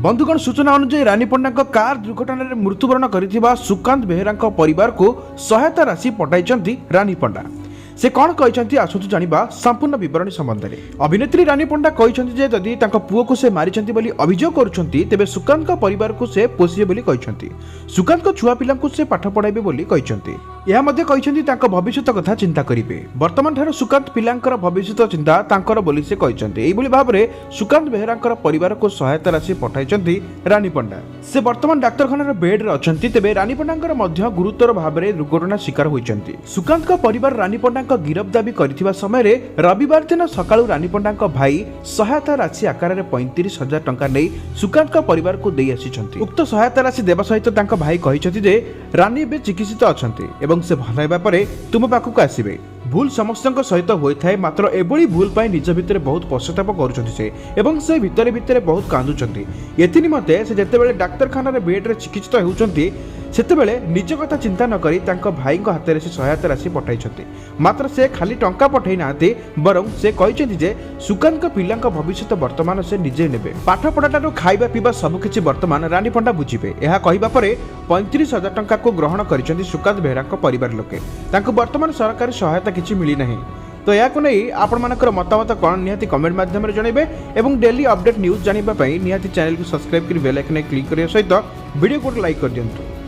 ବନ୍ଧୁଗଣ, ସୂଚନା ଅନୁଯାୟୀ ରାନୀ ପଣ୍ଡାଙ୍କ କାର ଦୁର୍ଘଟଣାରେ ମୃତ୍ୟୁବରଣ କରିଥିବା ସୁକାନ୍ତ ବେହେରାଙ୍କ ପରିବାରକୁ ସହାୟତା ରାଶି ପଠାଇଛନ୍ତି ରାନୀ ପଣ୍ଡା। ସେ କ'ଣ କହିଛନ୍ତି, ଆସନ୍ତୁ ଜାଣିବା ସମ୍ପୂର୍ଣ୍ଣ ବିବରଣୀ ସମ୍ବନ୍ଧରେ। ଅଭିନେତ୍ରୀ ରାନୀ ପଣ୍ଡା କହିଛନ୍ତି ଯେ ଯଦି ତାଙ୍କ ପୁଅକୁ ସେ ମାରିଛନ୍ତି ବୋଲି ଅଭିଯୋଗ କରୁଛନ୍ତି, ତେବେ ସୁକାନ୍ତଙ୍କ ପରିବାରକୁ ସେ ପୋଷିବେ ବୋଲି କହିଛନ୍ତି। ସୁକାନ୍ତଙ୍କ ଛୁଆ ପିଲାଙ୍କୁ ସେ ପାଠ ପଢ଼ାଇବେ ବୋଲି କହିଛନ୍ତି। ଏହା ମଧ୍ୟ କହିଛନ୍ତି, ତାଙ୍କ ଭବିଷ୍ୟତ କଥା ଚିନ୍ତା କରିବେ। ବର୍ତ୍ତମାନ ଠାରୁ ସୁକାନ୍ତ ପିଲାଙ୍କର ଭବିଷ୍ୟତ ଚିନ୍ତା ତାଙ୍କର ବୋଲି ସେ କହିଛନ୍ତି। ଏଇଭଳି ଭାବରେ ସୁକାନ୍ତ ବେହେରାଙ୍କର ପରିବାରକୁ ସହାୟତା ରାଶି ପଠାଇଛନ୍ତି ରାନୀ ପଣ୍ଡା। ସେ ବର୍ତ୍ତମାନ ଡାକ୍ତରଖାନାର ବେଡ୍ରେ ଅଛନ୍ତି। ତେବେ ରାନୀ ପଣ୍ଡାଙ୍କର ମଧ୍ୟ ଗୁରୁତର ଭାବରେ ଦୁର୍ଘଟଣା ଶିକାର ହୋଇଛନ୍ତି। ସୁକାନ୍ତଙ୍କ ପରିବାର ରାନୀ ପଣ୍ଡାଙ୍କ ଗିରଫ ଦାବି କରିଥିବା ସମୟରେ ରବିବାର ଦିନ ସକାଳୁ ରାନୀ ପଣ୍ଡାଙ୍କ ଭାଇ ସହାୟତା ରାଶି ଆକାରରେ 35,000 ଟଙ୍କା ନେଇ ସୁକାନ୍ତଙ୍କ ପରିବାରକୁ ଦେଇ ଆସିଛନ୍ତି। ଉକ୍ତ ସହାୟତା ରାଶି ଦେବା ସହିତ ତାଙ୍କ ଭାଇ କହିଛନ୍ତି ଯେ ରାନୀ ଏବେ ଚିକିତ୍ସିତ ଅଛନ୍ତି ଏବଂ ସେ ଭଲ ହେବା ପରେ ତୁମ ପାଖକୁ ଆସିବେ। ଭୁଲ ସମସ୍ତଙ୍କ ସହିତ ହୋଇଥାଏ, ମାତ୍ର ଏଭଳି ଭୁଲ ପାଇଁ ନିଜ ଭିତରେ ବହୁତ ପଶ୍ଚାତାପ କରୁଛନ୍ତି ସେ ଏବଂ ସେ ଭିତରେ ଭିତରେ ବହୁତ କାନ୍ଦୁଛନ୍ତି। ଏଥି ନିମନ୍ତେ ସେ ଯେତେବେଳେ ଡାକ୍ତରଖାନାରେ ବେଡ୍ରେ ଚିକିତ୍ସିତ ହେଉଛନ୍ତି, ସେତେବେଳେ ନିଜ କଥା ଚିନ୍ତା ନ କରି ତାଙ୍କ ଭାଇଙ୍କ ହାତରେ ସେ ସହାୟତା ରାଶି ପଠାଇଛନ୍ତି। ମାତ୍ର ସେ ଖାଲି ଟଙ୍କା ପଠାଇ ନାହାନ୍ତି, ବରଂ ସେ କହିଛନ୍ତି ଯେ ସୁକାନ୍ତଙ୍କ ପିଲାଙ୍କ ଭବିଷ୍ୟତ ବର୍ତ୍ତମାନ ସେ ନିଜେ ନେବେ। ପାଠପଢ଼ାଠାରୁ ଖାଇବା ପିଇବା ସବୁକିଛି ବର୍ତ୍ତମାନ ରାନୀ ପଣ୍ଡା ବୁଝିବେ। ଏହା କହିବା ପରେ 35,000 ଟଙ୍କାକୁ ଗ୍ରହଣ କରିଛନ୍ତି ସୁକାନ୍ତ ବେହେରାଙ୍କ ପରିବାର ଲୋକେ। ତାଙ୍କୁ ବର୍ତ୍ତମାନ ସରକାରୀ ସହାୟତା କିଛି ମିଳିନାହିଁ। ତ ଏହାକୁ ନେଇ ଆପଣମାନଙ୍କର ମତାମତ କ'ଣ, ନିହାତି କମେଣ୍ଟ ମାଧ୍ୟମରେ ଜଣାଇବେ ଏବଂ ଡେଲି ଅପଡେଟ୍ ନ୍ୟୁଜ୍ ଜାଣିବା ପାଇଁ ନିହାତି ଚ୍ୟାନେଲକୁ ସବସ୍କ୍ରାଇବ୍ କରି ବେଲ୍ ଆଇକନରେ କ୍ଲିକ୍ କରିବା ସହିତ ଭିଡ଼ିଓକୁ ଗୋଟେ ଲାଇକ୍ କରିଦିଅନ୍ତୁ।